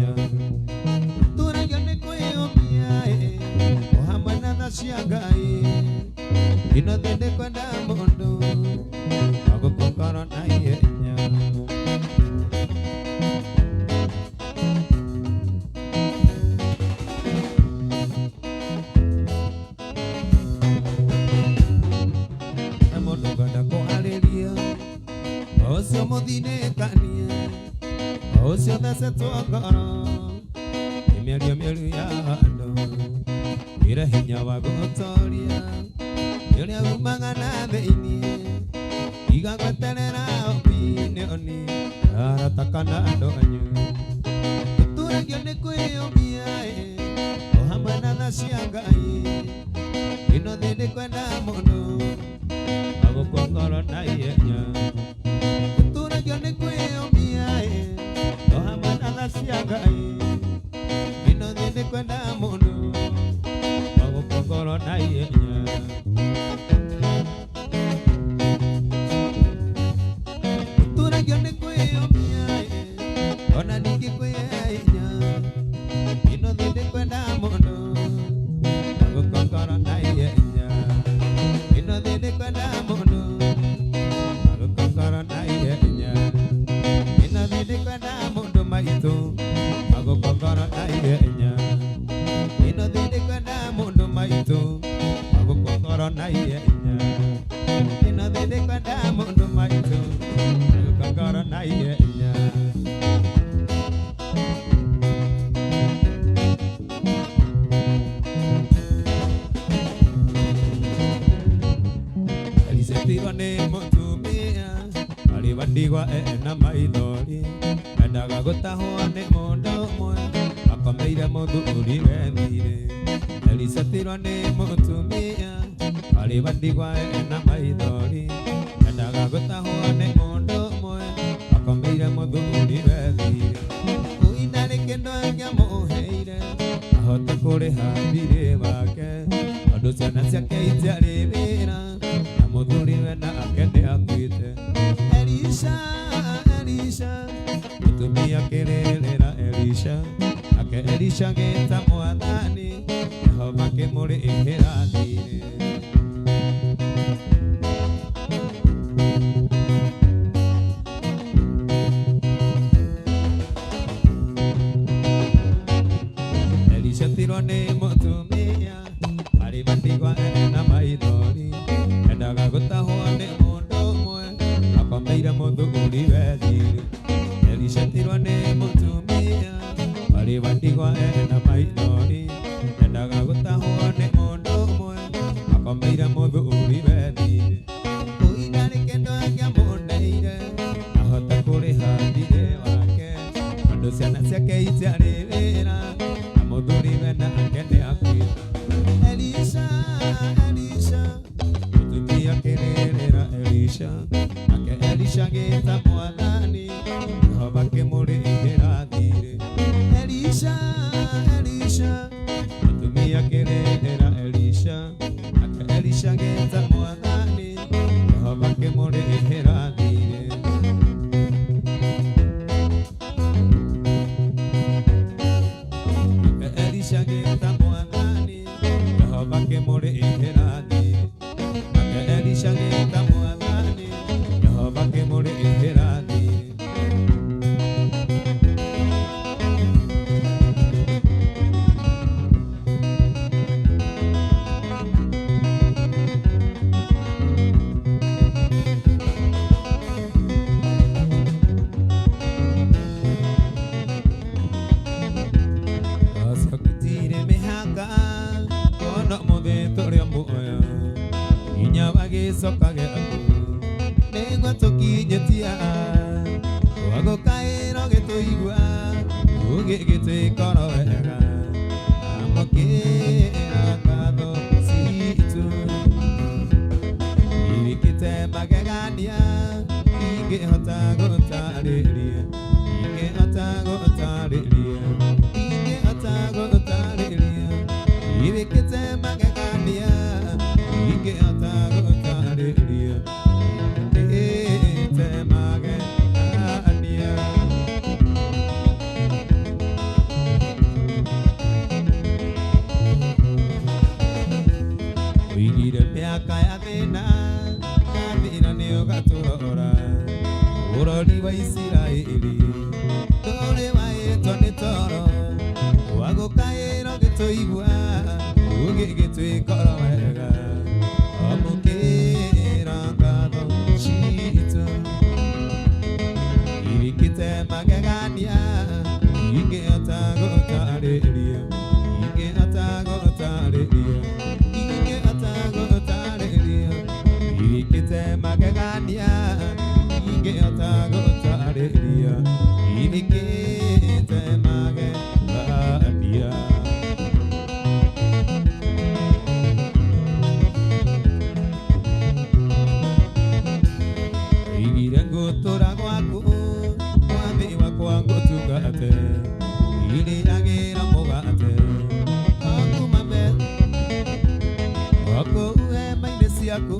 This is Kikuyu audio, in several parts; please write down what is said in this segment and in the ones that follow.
ihenya. Tũragio nĩ kwĩyũmia o hamwe na tha cia Ngai. Ino thĩ ndĩkwenda mũndũ wa gũkua ngoro na ihenya. Na mũndũ ngwenda kwarĩria ũcio mũthinĩkanie, ũcio thecetwo ngoro nĩ mĩario mĩũru ya andũ. Wĩra hinya wa gũtoria nĩ ũrĩa umaga na thĩinĩ. Tiga gweterera opinioni arata kana andũ anyu. Tũtũragio nĩ kwĩyũmia o hamwe na tha cia Ngai. Ĩno thĩ ndĩkwenda mũndũ wa gũkua ngoro na ihenya. Tũtũragio nĩ kwĩyũmia o hamwe na tha cia Ngai. Ĩno thĩ ndĩkwenda mũndũ wa gũkua ngoro na ihenya. Tũtũragio nĩ kwĩyũmia ona ningĩ kwĩyenya. Ĩno thĩ ndĩkwenda mũndũ wa gũkua ngoro na ihenya. Ĩno thĩ ndĩkwenda mũndũ wa gũkua ngoro na ihenya. Ĩno thĩ ndĩkwenda mũndũ maitũ wa gũkua ngoro na ihenya. Ĩno thĩ ndĩkwenda mũndũ maitũ wa gũkua ngoro na ihenya. Ĩno thĩ ndĩkwenda mũndũ maitũ wa gũkua ngoro na ihenya. Elisetirwo nĩ mũtumia arĩ wa ndigwa ena maithori. Endaga gũtahwo nĩ mũndũ ũmwe akomeire mũthuri wethire. Elisetirwo nĩ mũtumia arĩ wa ndigwa ena maithori. Endaga gũtahwo nĩ mũndũ ũmwe akomeire mũthuri wethire. Ũi ndarĩ kĩndũ angĩamũheire ahote kũrĩha thirĩ wake, tondũ ciana ciake itiarĩ wĩra na mũthuriwe nake nĩakuĩte. Elisha, Elisha, mũtumia akĩrĩrĩra Elisha, nake Elisha agĩta Mwathani, Jehova akĩmũrĩhĩra thirĩ. Elisha tirwo nĩ mũtumia arĩ wa ndigwa ena maithori. Endaga gũtahwo nĩ mũndũ ũmwe akomeire mũthuri wethirĩ. Elisha tirwo nĩ mũtumia arĩ wa ndigwa ena maithori. Endaga gũtahwo nĩ mũndũ ũmwe akomeire mũthuri wethirĩ. Ũi ndarĩ kĩndũ angĩamũneire ahote kũrĩha thirĩ wake, tondũ ciana ciake itiarĩ wĩra na mũthuriwe nake nĩakuĩte. Elisha, Elisha, mũtumia akĩrĩrĩra Elisha, nake Elisha agĩta Mwathani, Jehova akĩmũrĩhĩra thirĩ. Elisha, Elisha, mũtumia akĩrĩrĩra Elisha, nake Elisha agĩta Mwathani, Jehova akĩmũrĩhĩra thirĩ. Nake Elisha agĩta Mwathani, Jehova akĩmũrĩhĩra thirĩ. Nake Elisha agĩta Mwathani, Jehova akĩmũrĩhĩra thirĩ. Gũtirĩ mĩhaka kuona ũmũthĩ tũrĩ o muoyo nginya wagĩcoka gĩaku nĩguo tũkinyĩtia wagũkaĩrwo gĩtũigua ũgĩgĩtwĩkoro wega amũkĩra ngatho citũ iwĩkĩte magegania ingĩhota gũtarĩria ingĩhota gũtarĩria ingĩhota gũtarĩria iwĩkĩte magegania ingĩhota gũtarĩria ĩte magegania. Wa Isiraeli ndũrĩ waĩtwo nĩ toro wagũkaĩra ũgĩtũigua ũgĩgĩtwĩkora wega amũkĩra ngatho citũ irikĩte magegania ingĩhota gũtarĩria ingĩhota gũtarĩria ingĩhota gũtarĩria irikĩte magegania ingĩhota gũtarĩria irikĩte magegania. Igire ngũtũra gwaku mwathi wakwa ngũtungate irĩagĩra mũgate okuu hema-inĩ ciaku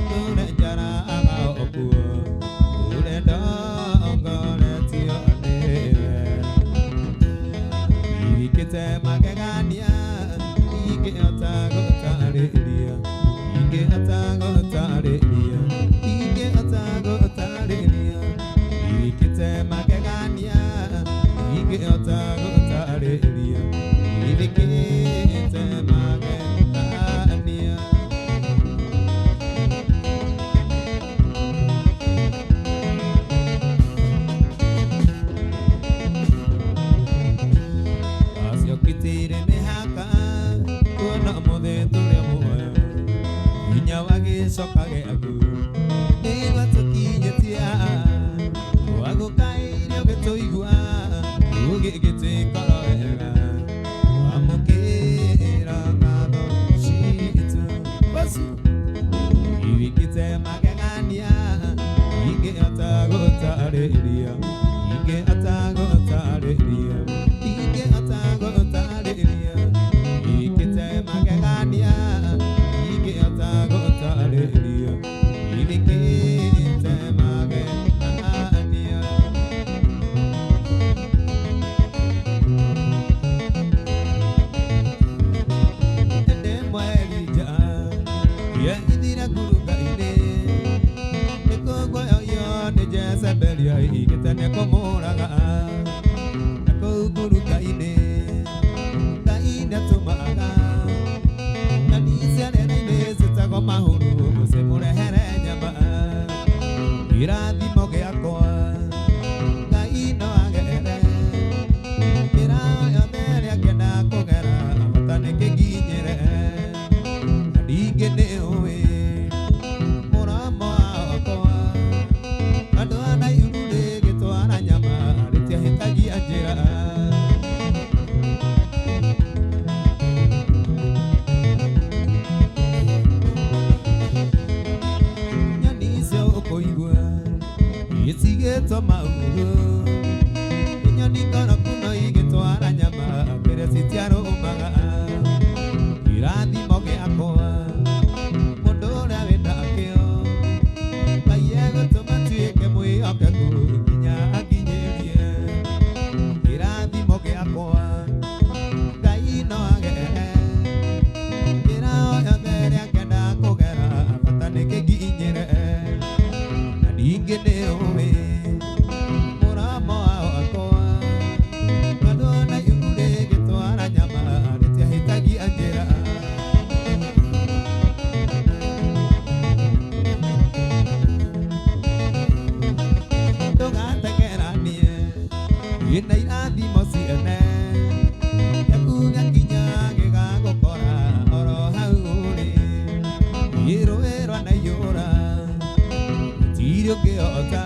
tũre njaraga okuo tũre ndongoretio nĩwe irikĩte magegania ingĩhota gũtarĩria ingĩhota gũtarĩria ingĩhota gũtarĩria irikĩte magegania ingĩhota gũtarĩria irikĩte magegania. Aciokitire mĩhaka kuona ũmũthĩ tũrĩ muoyo hinya wa gĩcoka gĩaku nĩguo tũkinyĩtie wagũkaĩire ũgĩtũigua ũgĩgĩtwĩkora wega amũkĩra ngatho citũ Basi. Irikĩte magegania ingĩhota gũtarĩria ingĩhota gũtarĩria ingĩhota gũtarĩria irikĩte magegania ingĩhota gũtarĩria irikĩte magegania. Ende mweri nja yehithire ngurunga-inĩ nĩkũguoyohio nĩ Jezebeli oigĩte nĩekũmũraga na kũu ngurunga-inĩ Ngai nĩatũmaga nyoni cia rĩera-inĩ ciĩtagwo mahuru cimũrehere nyama kĩrathimo gĩakwa Ngai no agere njĩra o yothe ĩrĩa angĩenda kũgera bata nĩkĩnginyĩre na ningĩ nĩũĩ mũromo wakwa andũ a Naikuru rĩgĩtwara nyama rĩtiahĩtagia njĩra. Nyoni icio ũkũigua icigĩtwo mauru nĩ nyoni ngoroku no igĩtwara nyama mbere citiarũmaga kĩrathimo gĩakwa mũndũ ũrĩa wĩnakĩo Ngai egũtũma tuĩke mwĩhokeku nginya akinyĩrie kĩrathimo gĩakwa Ngai no agere njĩra o yothe ĩrĩa angĩenda kũgera bata nĩkĩnginyĩre na ningĩ nĩũĩ mũromo wakwa tondũ ona ihu rĩgĩtwara nyama rĩtiahĩtagia njĩra. Ndũgatekeranie wĩna irathimo ciene gĩaku gĩakinya gĩgagũkora oro hau ũrĩ ĩrũĩrwa na iyũra gũtirĩ ũngĩhota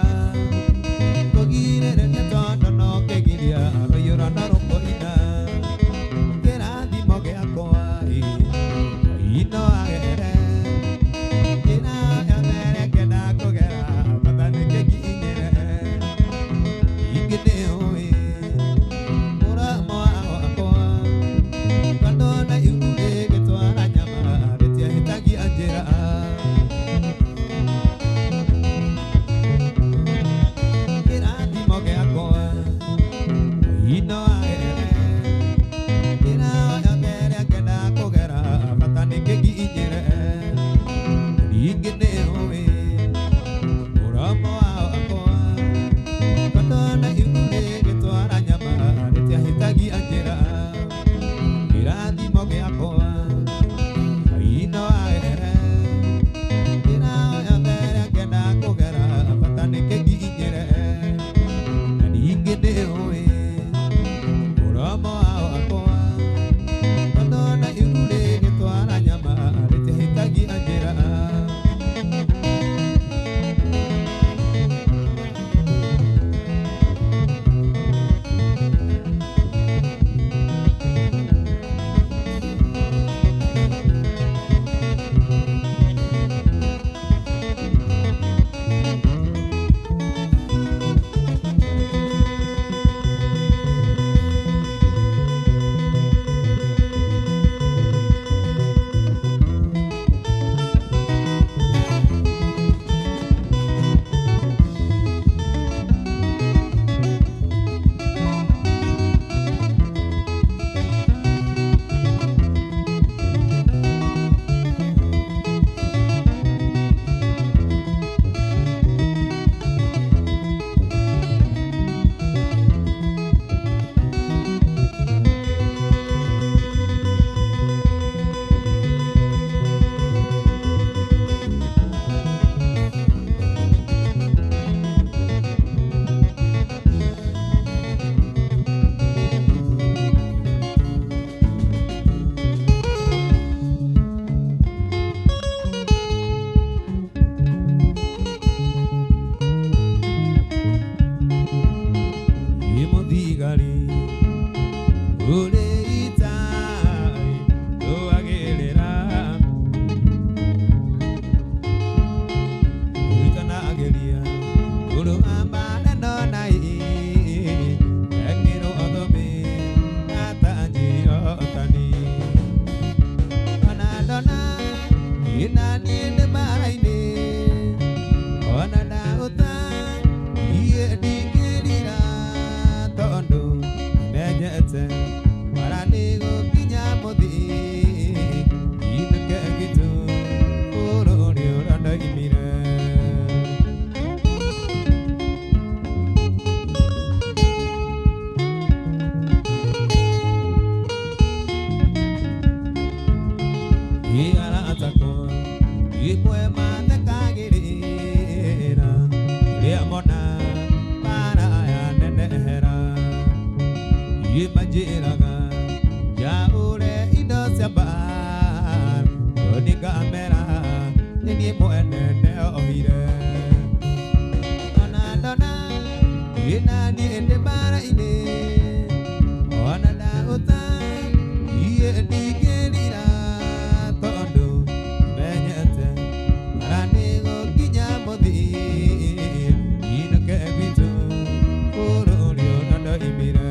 kũgirĩrĩria tondũ no kĩgiria rũiyũro no rũkũina kĩrathimo gĩakwa ĩ Ngai no agere njĩra yothe ĩrĩa angĩenda kũgera bata nĩkĩnginyĩre ingĩ nĩũĩ mũromo wakwa tondũ na ihu rĩgĩtwara nyama rĩtiahĩtagia njĩra. Ũrĩ ita rũagĩrĩra Wĩtanageria kũrũa mbara no nai Ekĩrwo thũmbĩ na tanji otani Ona ndona ina niĩ ndĩ mbara-inĩ Ona ndaũta niĩ ndingĩrira tondũ menyete bara nĩgũkinya mũthia Inũke gwitũ bũrũri ũrĩa ndoimire. Arata imwe mathekagĩrĩra rĩrĩa mona mbara yanenehera manjĩraga njaũre indo cia mbara no nĩngamera nĩ niĩ mwene ndeohire. Ona ndona ĩna niĩ ndĩ mbara-inĩ ona ndaũta niĩ ndingĩrira tondũ menyete bara nĩgũkinya mũthia inũke gwitũ bũrũri ũrĩa ndoimire.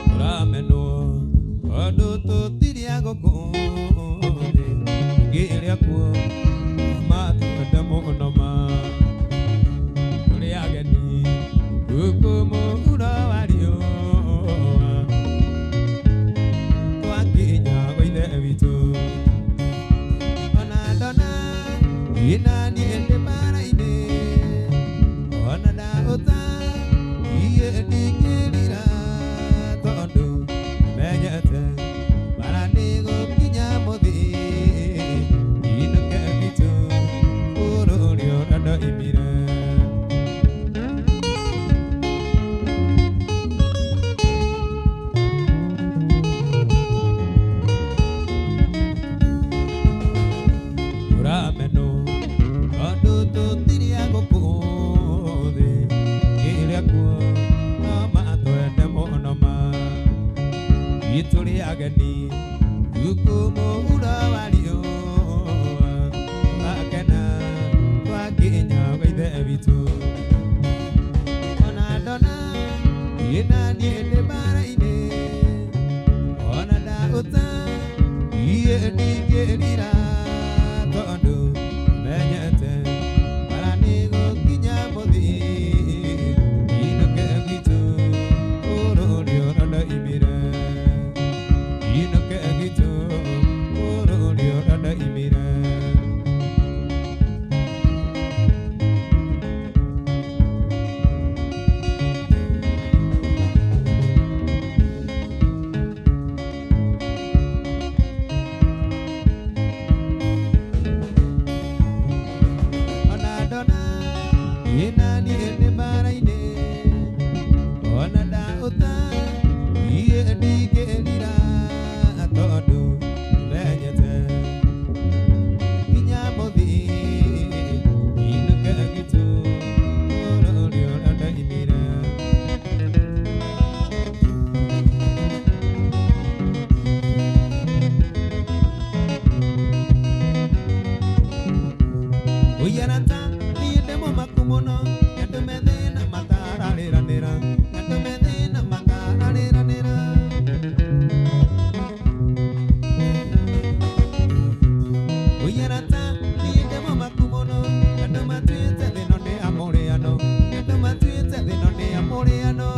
Tũramenwo tondũ tũtirĩ a gũkũ thĩ tũngĩrĩa kuo matwende mũno ma tũrĩ ageni gũkũ mũhuro wa riũa twakinya gwa ithe witũ. Ona ndona ina niĩ ndĩ mbara-inĩ ona ndaũta niĩ ndingĩrira tondũ menyete bara nĩgũkinya mũthia inũke gwitũ bũrũri ũrĩa ndoimire. Tũramenwo tondũ tũtirĩ a gũkũ thĩ kĩrĩa kuo no matwende mũno ma ithuĩ tũrĩ ageni gũkũ mũhuro wa riũa twakena twakinya gwa ithe witũ. Ona ndona ina niĩ ndĩ mbara-inĩ ona ndaũta niĩ ndingĩrira tondũ menyete bara nĩgũkinya mũthia inũke gwitũ bũrũri ũrĩa ndoimire. Inũke gwitũ bũrũri ũrĩa ndoimire. Ona ndona ina niĩ ndĩ mbara-inĩ ona ndaũta niĩ ndingĩrira tondũ menyete nginya mũthia inũke gwitũ bũrũri ũrĩa ndoimire. Ũiarata niĩ ndĩ mũmaku mũno nĩ andũ me thĩna matararĩranĩra nĩ andũ me thĩna matararĩranĩra. Ũiarata niĩ ndĩ mũmaku mũno nĩ andũ matuĩte thĩno nĩ amũrĩano nĩ andũ matuĩte thĩno nĩ amũrĩano.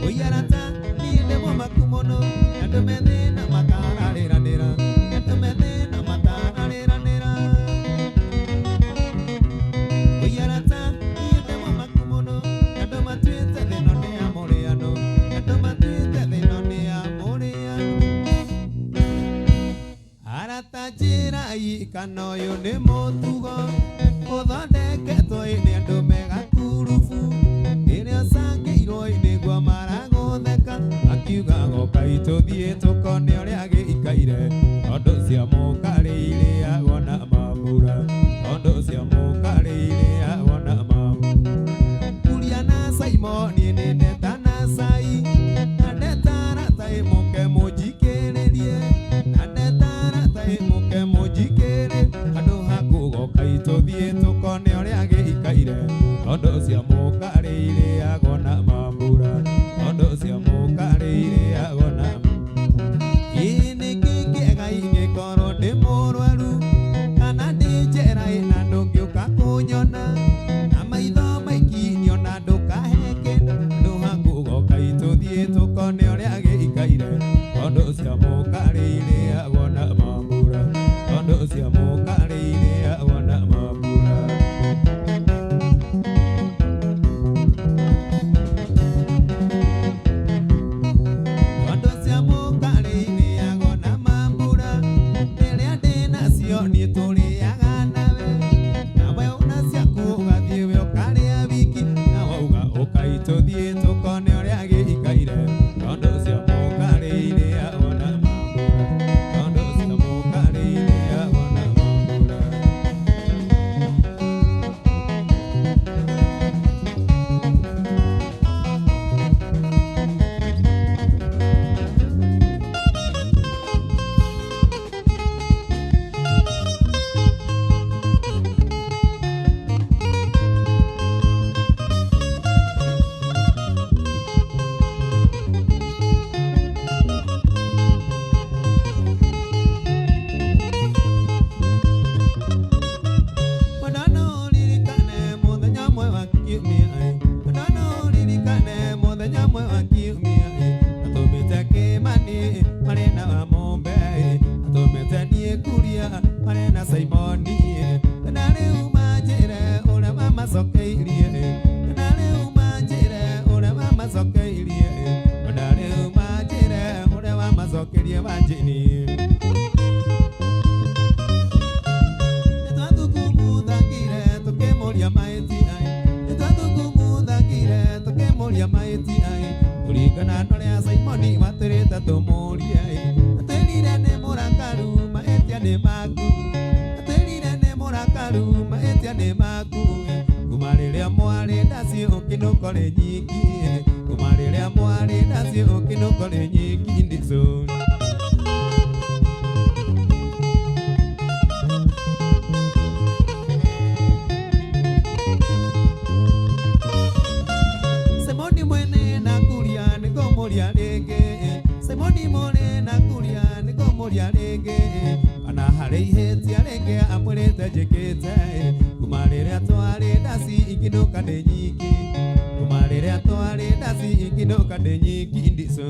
Ũiarata niĩ ndĩ mũmaku mũno nĩ andũ me thĩna matararĩranĩra nĩ andũ me thĩna matararĩranĩra. Ũiarata niĩ ndĩ mũmaku mũno nĩ andũ matuĩte thĩno nĩ amũrĩano nĩ andũ matuĩte thĩno nĩ amũrĩano. Arata njĩrai kana ũyũ nĩ mũtugo ũthondeketwo nĩ andũ megakurubu ĩrĩa ũcangĩirwo nĩ Tũcokerie Wanjini. Nĩtwathugumuthakire tũkĩmũria mahĩtia, nĩtwathugumuthakire tũkĩmũria mahĩtia, kũringana na ũrĩa Simoni watwĩrĩte tũmũrie. Atwĩrire nĩ mũrakaru, mahĩtia nĩ maku. Atwĩrire nĩ mũrakaru, mahĩtia nĩ maku. Kuma rĩrĩa mwarĩ ndaci ũkĩnũko rĩ nyingĩ, kuma rĩrĩa mwarĩ ndaci ũkĩnũko rĩ nyingĩ ndicũ. Simoni mwene na kuria nĩngũmũria rĩngĩ, Simoni mwene na kuria nĩngũmũria rĩngĩ, kana harĩ ihĩtia rĩngĩ amwĩrĩte njĩkĩte, kuma rĩrĩa twarĩ ndaci ingĩnũka ndĩ nyingĩ, kuma rĩrĩa twarĩ ndaci ingĩnũka ndĩ nyingĩ ndicũ.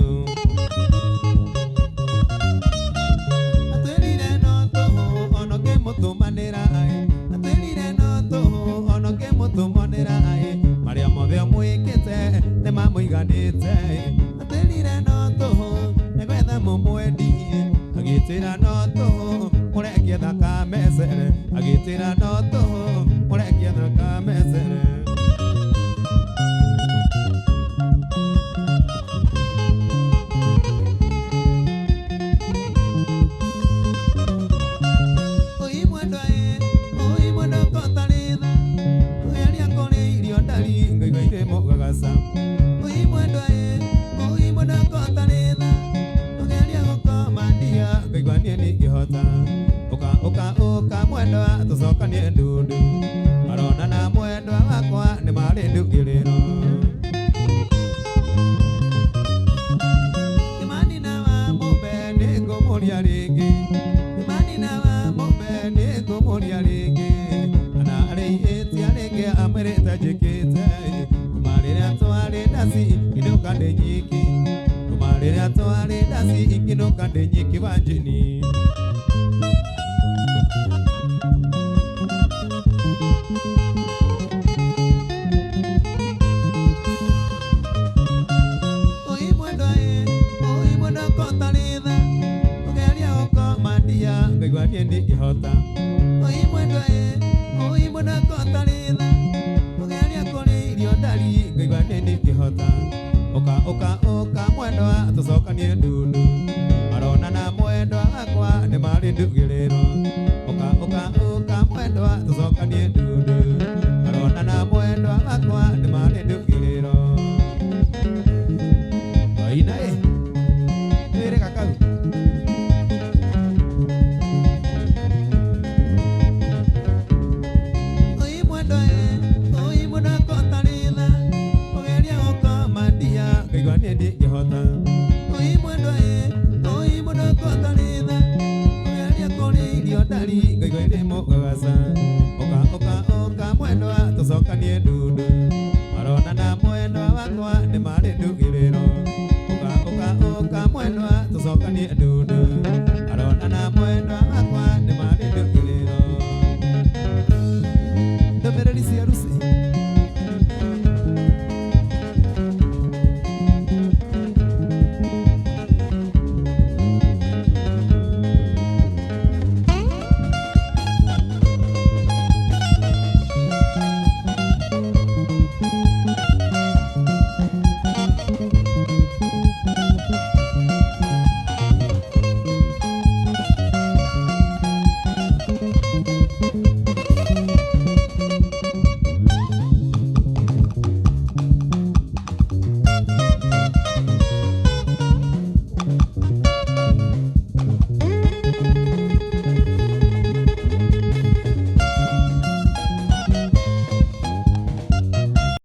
Atwĩrire no tũhũ ona ũkĩmũtũmanĩra aĩ, atwĩrire no tũhũ ona ũkĩmũtũmanĩra aĩ, marĩa mothe mwĩkĩte nĩmamũiganĩte. Atwĩrire no tũhũ nĩgwetha mũmwendi, agĩtwĩra no tũhũ mũrekie thakame cere, agĩtwĩra no tũhũ mũrekie thakame cere. Oi mwendwa ĩ, oi mwendwa kotarĩ tha, ũgeria kũrĩa irio ndari ngaigua irĩ mũgagaca. Oi mwendwa ĩ, oi mwendwa kotarĩ tha, ũgeria gũkoma ndia ngaigua niĩ ningĩhota. Ũka ũka ũka mwendwa tũcokanie ndundu, marona na mwendwa wakwa nĩ marĩ ndugĩrĩro. Kĩmani na wa mũmbe nĩngũmũria rĩngĩ, Kĩmani na wa mũmbe nĩngũmũria rĩngĩ, kana arĩ ihĩtia rĩngĩ amwĩrĩte njĩkĩte, kuma rĩrĩa twarĩ ndaci ingĩnũka ndĩ nyiki, kuma rĩrĩa twarĩ ndaci ingĩnũka ndĩ nyiki Wanjini. Oi mwendwa ĩ, oi mwendwa kotarĩ tha, ũgeria gũkoma ndia ngaigua niĩ ndingĩhota. Oi mwendwa ĩ, oi mwendwa kotarĩ tha, ũgeria kũrĩa irio ndari ngaigua niĩ ndingĩhota. Ũka ũka ũka mwendwa tũcokanie ndundu, marona na mwendwa wakwa nĩ marĩ ndugĩrĩro. Ũka ũka ũka mwendwa tũcokanie ndundu, marona na mwendwa wakwa nĩ marĩ ndugĩrĩro. Waina ĩ, wĩre kakau. Oi mwendwa ĩ, oi mwendwa kotarĩ tha, ũgeria gũkoma ndia ngaigua niĩ ndingĩhota. Oi mwendwa ĩ, oi mwendwa kotarĩ tha, ũgeria kũrĩa irio ndari ngaigua irĩ mũgagaca. Ũka ũka ũka mwendwa tũcokanie ndundu, marona na mwendwa wakwa nĩ marĩ ndugĩrĩro. Ũka ũka ũka mwendwa tũcokanie ndundu.